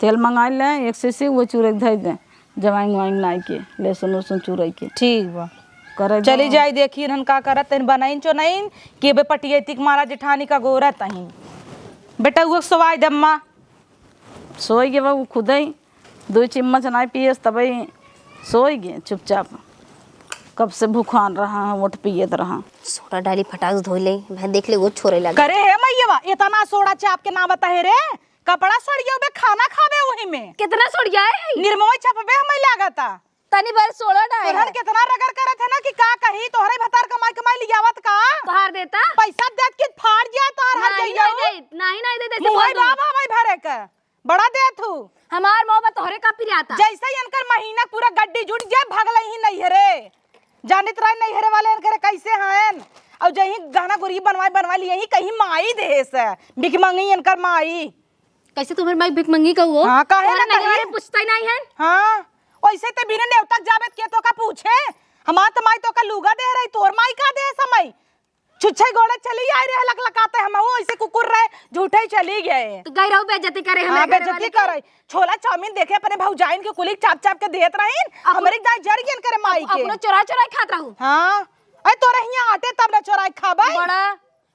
तेल मंगाई ले, एक सीसी, वो चूरे के धई दे। जवाइन वाइन नाई के, लहसुन उसुन चूरे के। ठीक बा। करे चली दो। जाई, देखी इन्हन का करत, तन बनाइन चो नहीं, कि बे पटियैती के मारा जेठानी का गोरत अहिन। बेटउआ सोवाई दे अम्मा। सोई गे बा, उ खुदई दुई चिम्मच नाई पियस, तबई सोई गे चुपचाप। कब से भुखान रहा, वोट पियत रहा। सोडा डाली, फटाक से धोई ले, मैं देख ले, वो छोरे लगे। करे हे मइयवा, इतना सोडा चाप के ना बता है रे, कपड़ा सड़ियो बे, खाना खाबे वही में। कितना सड़िया है? निर्मोही छपबे हमें लागता। तनी भर सोडा डाल। तोहर कितना रगड़ करत है ना कि का कही, तोहरे भतार कमाई कमाई लियावत का? तोहार देता? पैसा देत कि फाड़ जाए तोहार हर नहीं, जइया नहीं हो। दे, नहीं, नहीं दे, दे, मुँह बोल है दो। बाबा भाई भरे के, बड़ा देत हूँ। हमार मोह बा तोहरे का पिराता। जैसे ही इनकर महीना पूरा गड्डी जुट जाए, भगले ही नहीं है रे। जानित रहे नहीं हरे वाले इनकरे कैसे हैं। और जही गहना गुरी बनवाए, बनवाए लिए ही कहीं माई देहे से। भिख मांगी इनकर माई। कैसे तुम्हारी माई भिख मंगी का हुआ? हाँ, काहे तोहरा ना नहीं कही? वाले पूछता ही नहीं है। हाँ, वैसे ते बिना नेवता के जाबे के तो का पूछे? हमार तो माई तो का लुगा दे रही, तोर माई का दे समय? छुच्छे गोड़े चली आई रहे लकलकाते, हम वो ऐसे कुकुर रहे, झूठे ही चली गए। तो गई रहू बेइज्जती करे, हमें हाँ, घर वाले बेइज्जती की। करे। छोला चाउमीन देखे अपने भौजाइन के कुली चाप चाप के देत रहीन, अपनो हमरे दाई जर गेन करे माई अप-, के। अपनो चोरा चोरा खात रहू। हाँ, अरे तोरे हियाँ आटे तब न चोराए खाबे। बड़ा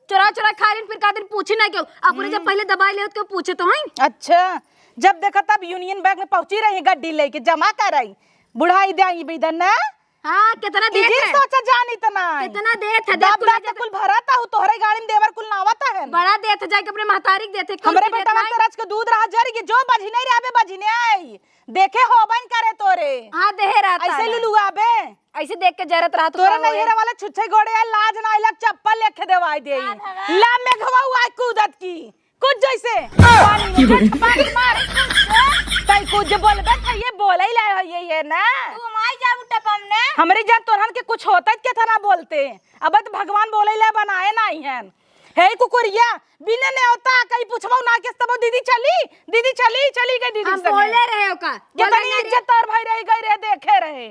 चोरा चोरा खा लेन, फिर का दिन पूछी ना क्यों? अपने जब हम्म। पहले दबाई ले तो क्यों पूछे तो हैं? अच्छा, जब देखा तब यूनियन बैंक में पहुंची रही, गड्डी लेके जमा कराई, बुढ़ाई दे आई बेदन ना। हाँ, कितना देत इजी है। सोचा जान इतना। कितना देत है, देख दाब कुल दाब जब कुल भरत है, तोहरे गाड़ी में देवर कुल नावत है। बड़ा देत है, जाके अपने महतारी के देत है, कुल हमरे की देत बेटवा नहीं। के रच के दूध रहा जरी के जो बझी नहीं रहबे, बझी नहीं आई। देखे होबन करे तोरे। हाँ, देहे रहता ऐसे है। लुलुआबे। ऐसे देख के जरत रहा तोरे तोरा नहीं ओए। हेरे वाला छुच्छे गोड़े है, लाज ना आइलक चप्पल लेके देवाई दे। हाँ, भगवान। ला मेघवा हुआ है कूदत की, कूद जैसे। पानी में झटक पानी मार। तई कुछ बोलबे त ये बोले ही लाए हो ये, ये ना। तू माई जा उठे पमने। हमरे जान तोरहन के कुछ होता है, के थाना बोलते। अब तो भगवान बोले ला बनाए नहीं हैं। हे कुकुरिया, बिना नेवता कहीं पूछबो ना के तब दीदी चली, दीदी चली, चली गई दीदी हम संगे। बोले रहे ओका। कितनी बोले ना रे। इज्जत तोर भाई रह गई रहे, देखे रहे।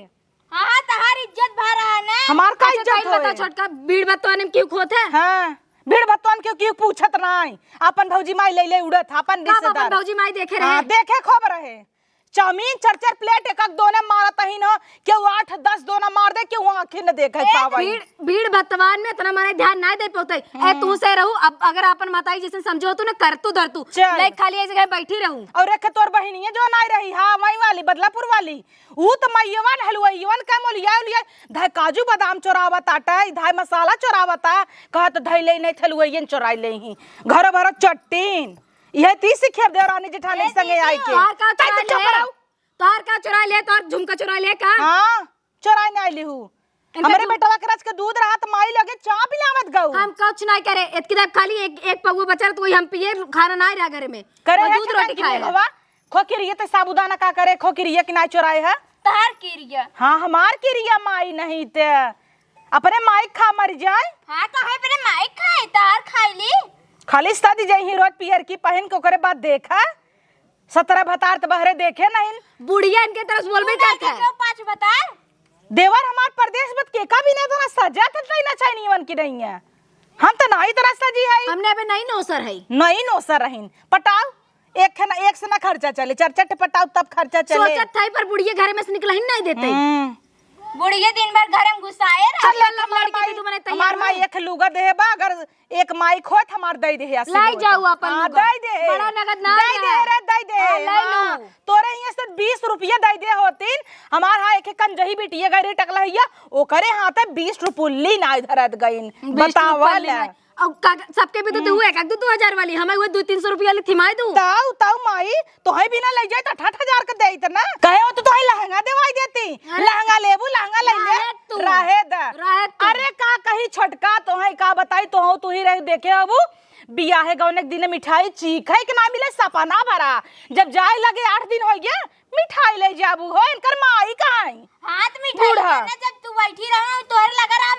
हाँ, हाँ, तहार इज्जत भा रहा है ना। हमार का अच्छा, इज्जत तोहिन होए? बता छोटका, भीड़ बतवाने में क्यों खोत है? हाँ, भीड़ बतवान क्यों, क्यों पूछत नाई? अपन भौजी माई ले ले उड़त, अपन का रिश्तेदार। अपन भौजी माई देखे रहे? हाँ, देखे खूब रहे। चाउमीन चार चार प्लेट एक एक दोने मारत ही न, केहू आठ दस दोना मार दे, केहू आँखी न देखे ए, पावे। भीड़, भीड़ बतवान में इतना मने ध्यान ना दे पाते। ए, हम्म। तू से रहू, अब अगर अपन माताई जैसे समझो तू न कर तू धर तू। चल। ले खाली ऐसे घर बैठी रहू। और एक तोर बहिनिया जो ना रही, हाँ, वही वाली, बदलापुर वाली, ऊ त माइयवन हलुआइयवन का मोलिया उलिया, धाय काजू बादाम चोरावत आटा, धाय मसाला चोरावत आ, कहत धैले नहीं थलुआइयन चोराई ले ही। घर भर चट्टीन। इहे ती सिखेब देवरानी जेठानी ए संगे दीदी, आई के। तोहार का चोराई ले? तोहार का चोराई ले? तोहार झुमका चोराई ले का? हाँ, चोराई ना आइली हूँ। इनका हमरे दू- बेटवा के रच के दूध रहा त माई लगे चाह पिलावत गऊ। हम कुछ नहीं करे, इतकी देर खाली एक, एक पौवा बचल त वही हम पिए, खाना नहीं रहा घर में। करे वो है दूध चटन रोटी की खाए। मेघवा, खो किरिया ते साबूदाना का करे, खो किरिया कि ना चोराए है? तोहार किरिया। हाँ, हमार किरिया माई नहीं ते। अपने माई खा मर जाए। हाँ, तो है अपने माई खाए, तोहार खाई ली। खाली सज जाई ही रोज पियर की पहन के, ओकरे बाद देखा। सतरह भतार त बहरे देखे नहीं। बुढ़िया इनके तरफ से बोलबे तू करत नहीं है। क्यों पाँच भतार? देवर हमार परदेस बत के का भी नहीं इतना सजा त नहीं ना चाहिए वन की नहीं है। हम त नहीं इतना सजी है। हमने अबे नहीं नौसर है। नहीं नौसर रहीन। पटाओ, एक है ना, एक से ना खर्चा चले, चार चार ठे पटाओ तब खर्चा चले। सोचत था पर बुढ़िया घर में से निकला ही नहीं देते। हम्म। बुढ़िया दिन भर घर में घुसाए रहे। चल, चल, हमार लड़की माई, भी तुम्हारे तैयार हमार माई हो। एक लुगा देहे बा, अगर एक माई खोत हमार दई देहे, ऐसे लाई बोलत। जाऊ अपन हाँ, लुगा। दई देहे। बड़ा नगद ना दई दे है। रे, दई दे। हाँ, लाई हाँ। लू। तोरे हियाँ से बीस रुपया दई दे होतीन, हमार हाँ एक एक कंजही बिटिया गई रही टकला हिया, ओकरे हाथे बीस रुपुल्ली ना धरत गईन। बीस बतावा रुपुल्ली ले। ना। और का, सबके भी तो हम्म। दू, एक, एक दू, दू हजार वाली, हमें वो दू तीन सौ रुपया वाली थिमाई दू। ताऊ, ताऊ माई, तोहे बिना ले जाए त अठारह हजार के देइत ना। कहे हो तो तोहे लहंगा देवाई देती। अरे। लहंगा लेबू, लहंगा ले ले। रहे तू। रहे द। रहे तू। अरे का कही छोटका, तोहे का बताई, तोहो तू ही रह देखे हबू। बियाहे गौने के दिन मिठाई चीखे के ना मिले, सपना भरा। जब जाए लगे आठ दिन हो गया, मिठाई ले जाबू हो, इनकर माई कहाँ है? हाँ, तो मिठाई बूढ़ा। खाना जब तू बैठी रहो, तोहरे लगा रहा,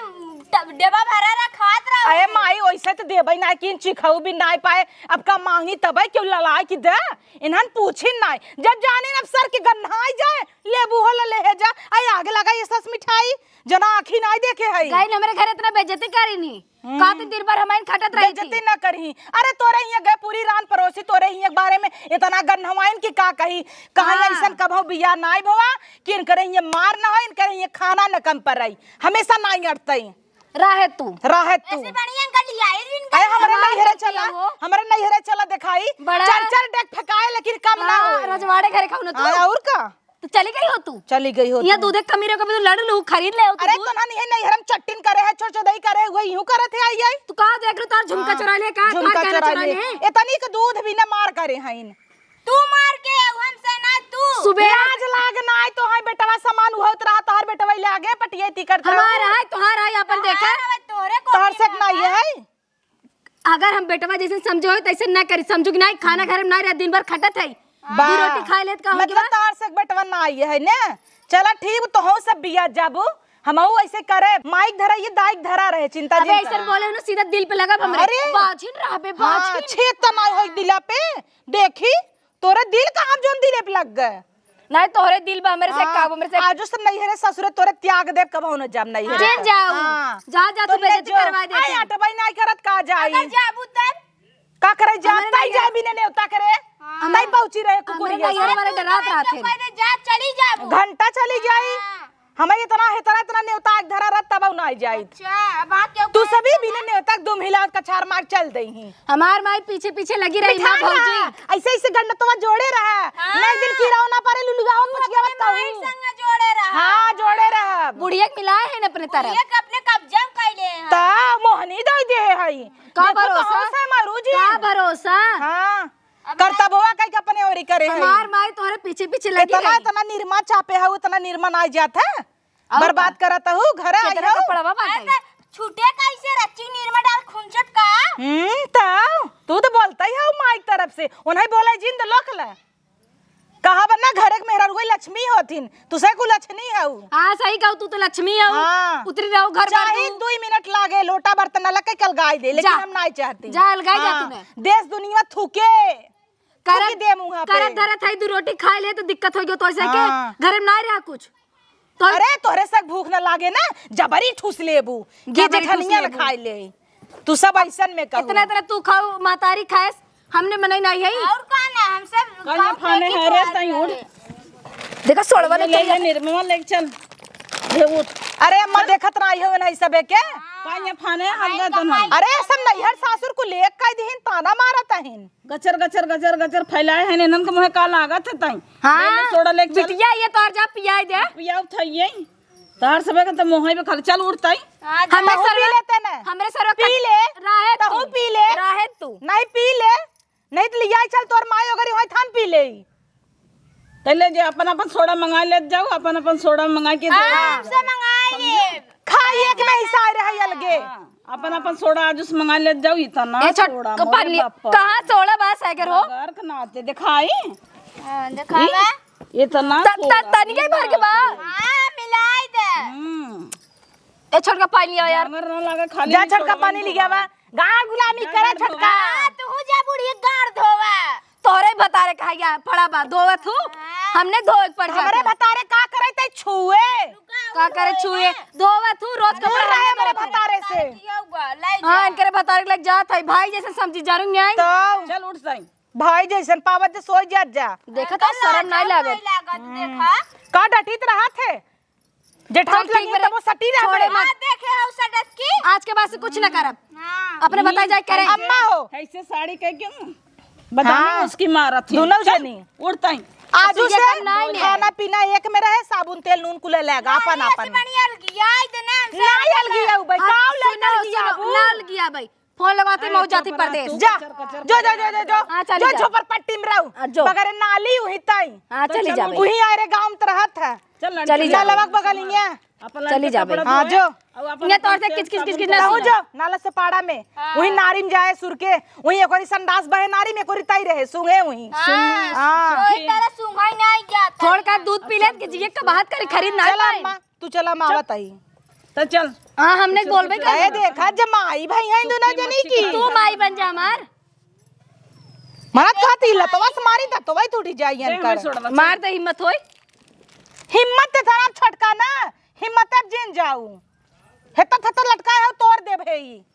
ड-, डेबा भरा रहा, खात रहो। अरे माई, वैसे तो देबै ना कि चिखऊ भी ना पाए, अब का मांगी तबै क्यों ललाए कि दे, इन्हन पूछी ना। जब जाने अब सर के गन्हाई जाए, लेबू हो ले, ले जा, आई आगे लगा ये सस मिठाई, जना आँखी ना देखे है। गई हमरे घर इतना बेइज्जती करी नी। हम्म। का तू दिन भर हमाइन खटत रही थी? बेइज्जती न करही। अरे तोरे हियां गए पूरी रान परोसी, तोरे हियां के बारे में इतना गन्हवाइन कि का कही। कहाँ हाँ। अइसन कभौ बिया नाई भवा कि इनकरे हियां मार न हो, इनकरे हियां खाना न कम पर रही। हमेशा नाई अटतई। रहे तू। रहे तू। ऐसे बढ़िया गलियाई दिन अरे हमरे हमार नैहरे चला, हो। हमरे नैहरे चला देखाई। बड़ा चार चार डेग फेंकाए लेकिन कम ना हाँ, हो। रजवाड़े घरे खाऊ ना तू। हाँ, और का? तो चली गई हो तू? चली गई हो यहाँ तू। दूधे कमी रहो, कभी तो लड़ लू, खरीद ले हो तू अरे दूध। तो ना नहीं है, नैहरम चट्टिन करे है, चोचोदई करे हुए, यूं करत है, आई, आई। तू का देख लो, तार झुमका हाँ, चुरा ले, का झुमका तार गहना चुरा चुरा ले। ले। इतनी के दूध भी ना मार करे हैं। तू मार के, हमसे ना तू। सुबह लाज लाग ना आए तो है, बेटवा समान उहत रहा, तोहर बेटवा ले आगे पटिया ती करत हमार रहो। है, तोहार है, अपन देखा। तोहरे को तोहर से ना ये है। अगर हम बेटवा जैसे समझे होई, तैसे ना करी। समझू कि नाई, खाना घर में ना रह, दिन भर खटत है। बा। दू रोटी खाए लेत का हो मतलब गया? तार से बेटवा ना आई है ने। चला ठीक, तो हो सब बिया जाबू। हमहू ऐसे करे, माइक धरा, ये दाइक धरा रहे, चिंता अबे जिन ऐसे करा। बोले ना, सीधा दिल पे लगा हमरे। अरे। बाझिन रहबे, हाँ, बाझिन। छेद त ना होई दिला पे। देखी, तोरे दिल कहाँ जोन दिले पे लग गए? नहीं, तोहरे दिल बा, हमरे से हाँ, का, हमरे से आजो से नैहरे ससुरे तोरे त्याग देब, कबहू न जाब नैहरे। चल जाऊ। हाँ। जा, जा, तो तू बेइज्जती जो। करवा देते। आई अटबाई नहीं करत का जाई? अगर जाबू तब? का करे जा? हमरे ताई नैहर जाए बिना नेवता करे। हाँ। ताई पहुंची रहे हमरे कुकुरिया। नैहर वाले डरात तू रहते हैं। कह दे, जा, चली जाबू। घंटा चली जाई। हाँ। हमें इतना, इतना, इतना नेवता आज धरा रहत तब ना आई जाई। अच्छा, अब आ क्यों तू करे सभी तू? बिना नेवता के दुम हिलावत कछार मार चल दई ही। हमार माई पीछे पीछे लगी रही, माँ बिठा भौजी। रहा। ऐसे, ऐसे गंडतवा जोड़े रहा। हाँ। नहीं दिन किरौना परे लुलुगावा तू पछियावत अपने माई कहू। संग जोड़े रहा। हाँ, जोड़े रहा। बुढ़िया के मिलाए हैं अपने तरफ। बुढ़िया के अपने कब्जा में कैले हैं। ता मोहनी दई दे है। का देखो भरोसा? कहाँ से मारू जी? का भरोसा? हाँ। अब करतबवा कई के अपने ओरी करे है। हमार माई तोहरे पीछे पीछे लगी इतना, रही। इतना निरमा चापे है, इतना निरमा ना जात है। और बर्बाद का? करत हूँ, घर आई कितना हो। कपड़वा बाटे? अरे, त छूटे कैसे रच्ची निरमा डाल खुंचट का? हम्म, त तू तो बोलता ही हो माई तरफ से, उन्हें बोले जिंद लोक ले। कहा बन्ना घरे के मेहरारू कोई लक्ष्मी होथिन, तू से कुल लक्ष्मी हऊ। हाँ, सही कहू, तू तो लक्ष्मी हऊ। हाँ। उतरी रहो घर पर चाहे तू। दुई मिनट लागे, लोटा बर्तन अलग के कल गाय दे, लेकिन जा। हम नहीं चाहती। जा, अलगाई जा हाँ। तूने। देश दुनिया थूके। करत, थूकी दे मुँह पे। करत धरत है, दू रोटी खाए ले तो दिक्कत हो गयो तो ऐसे के हाँ। घर में ना रहा कुछ। तो अरे तोहरे से भूख न लागे ना, जबरी ठूस लेबू। कि जबरी ठूस जेठनिया न लेबू। खाए ले। तू सब ऐसन में कहू। इतना, इतना तू खाऊ, मातारी खाएस, हमने मनई नहीं है। और का ना, हम सब कल खाऊ, फाने फेंकी हरे खाए तई उठ। रहे। देखा सोड़वा ले ले, चल ले, जा। निर्मला ले चल। ये उठ। अरे अम्मा देखत ना आई हो नहीं सबे के। पानी फाने हम गए दोनों। अरे सब नैहर सासुर को लेक कह दिहिन, ताना मारत अहिन। गचर, गचर, गचर, गचर फैलाए हैं, इन्हन के मुँहे का लागत है तई। हाँ, ले, ले, सोडा लेके चल। बिटिया, ये तोहर जा पियाई दे। पियाऊ था ये। तोहर सबे के तो मुँहे पे खाली चल उठता ही। हाँ, हमरे तहू सरवा, पी लेते न। हमरे सरवा पी ले। रहे तहू तू। पी ले। रहे तू। नहीं पी ले। नहीं तो लिया चल तोर माई अगर वहीं थान पी ले। तैले जे अपन, अपन सोडा मंगा लेत जाऊ, अपन, अपन सोडा मंगा के दे। हाँ, हमसे मंगा ले। खाई एक नहीं सारे है अलगे। हाँ। अपन, अपन सोडा आज उस मंगा लेत जाऊ, इतना ए, छोट सोडा, का मोरे पानी, बाप रे। कहाँ सोडा बा, सागर हो? गर्क नाते दिखाई। हाँ, दिखावा। ई, इतना त-, त-, सोडा, तनिके भर के बा। हाँ, मिलाई दे। हम्म। ए, छोटका पानी लिया यार। जांगर ना लागे, खाली जा, छोटका पानी लिया बा। गाड़ गुलामी करे, छोटका। हाँ, तू जा, बुढ़िया, गाड़ धोवा। तोहरे भतारे कहा गया, पड़ा बा, धोवत हूँ। हाँ। हमने धोए के पड़ जात हमरे है। भतारे का करे तै छुए? का करे छुए? धोवत हूँ, रोज दूर कपड़ा रहे हमने हमरे धोवत हूँ। भतारे से। हाँ, इनकरे भतारे के लग जात है, भाई जैसे समझी जा रही हैं। तो चल उठ सही। भाई जैसन पावत जे सोई जात जा। देखा तो शर्म नहीं लागत। नहीं लागत, देखा। का डटित रहत है? जेठान चल, ठीक लगी बरे। तब वो सटी रह छोड़े बरे। मत। हाँ, देखे हो सडत की? आज के बाद से कुछ ना करब। हाँ। अपने बताई जाए करे। अम्मा हो। ऐसे साड़ी कह क्यों? बदामी हाँ। उसकी मारत ही। दोनों चल, जनी। उड़ता ही। आजू तो ये से सब ना है। खाना पीना एक में रहे, साबुन तेल नून कुल लेगा, अपन अपन। बढ़िया अलगिया, इतने हमसे ना अलगिया भाई, अब काव सुनो, लेकर सुनो, साबुन? ना अलगिया भाई। फोन लगाते ए, मऊ जाती चुप रह, परदेश। तू जा। कचर, कचर जो, जो, करे जो, जो, जो। हाँ, चली जो जा। झोपड़पट्टी में रहू। हाँ, जो। बगैर नाली उही ताई। हाँ, तो चली चल जा उठ। भाई। उही आए रे गाँव में तो रहत है। चल, लड़की चली जा। नलवा के बगल हियाँ। अपन चली लड़के जाबे। कपड़ा हाँ, धोए, जो। और अपन ये तोर से अपन किच, किच, सब किच, किच, उनका ना धोए। सुनो। जो, नाला से पाड़ा में। हाँ। वही नारी में जाए सुर के, वही एक ओरी संडास बहे नारी में, एक ओरी तई रहे, सूंघे वही। हाँ। हाँ। वही तरह सूंघा ही नहीं जाता। थोड़ का दूध पी ले, कि जिए का बात करे, खरीद ना चल पाए। अम्मा, तू चल, हम आवत आई। तो चल। हाँ, हमने बोलबे करे। ए, देखा, जब माई भाई हैं दोनों जनी की। तू माई बन जा हमार। मरद खाती लतवा से मारी त तोवई टूटी जाई दे, इनकर। हमें छोड़वा, चल। मार दे, हिम्मत होई। हिम्मत ते थारा छोटका ना, हिम्मत अब जिन जाऊ। हेता थता लटका है, तोड़ देब है ई।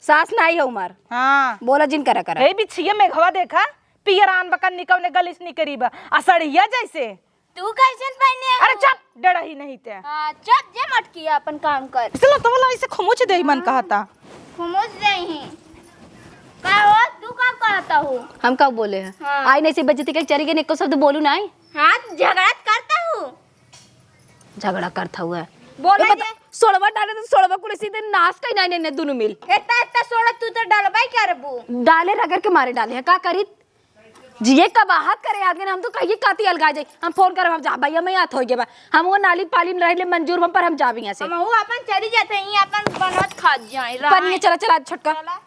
सास नाई है उमर। हाँ। बोला जिन करा करा। हे बिछिया मेघवा देखा, पियर आन बकन निकौने गलिस निकरी बा। असड़िया जैसे। तू कैसन पहने है? अरे चुप, डरही नहीं ते। हाँ, चुप, जे मटकिया अपन काम कर। इसला तो वाला ऐसे खमुच दे मन कहता। खमुच दे ही। का हो, तू का कहता हो? हम का बोले हैं? हाँ। आई नहीं से बेइज्जती के चली गई, एको शब्द बोलू नहीं। हाँ, झगड़ा करता हूँ। झगड़ा करता हुआ है। बोला ए, बता, जे। सोड़वा डाले तो सोड़वा कुल सीधे नाश कहीं नहीं, नहीं, नहीं, दोनों मिल। इतना, इतना सोड़ा तू तो डलबा ही करबू। डाले रगड़ के मारे डाले हैं, का करी? जिए का बात करे आदमी, हम तो कहिए काती अलगा जाई। हम फोन करब, हम जा भैया, मैं याद हो गया बा। हम वो नाली पाली में रह ले मंजूर बा, पर हम जाबी यहाँ से। हम वो अपन चली जाते हैं, अपन बनत खात जाए, पर ये चला, चला, छोटका। चला।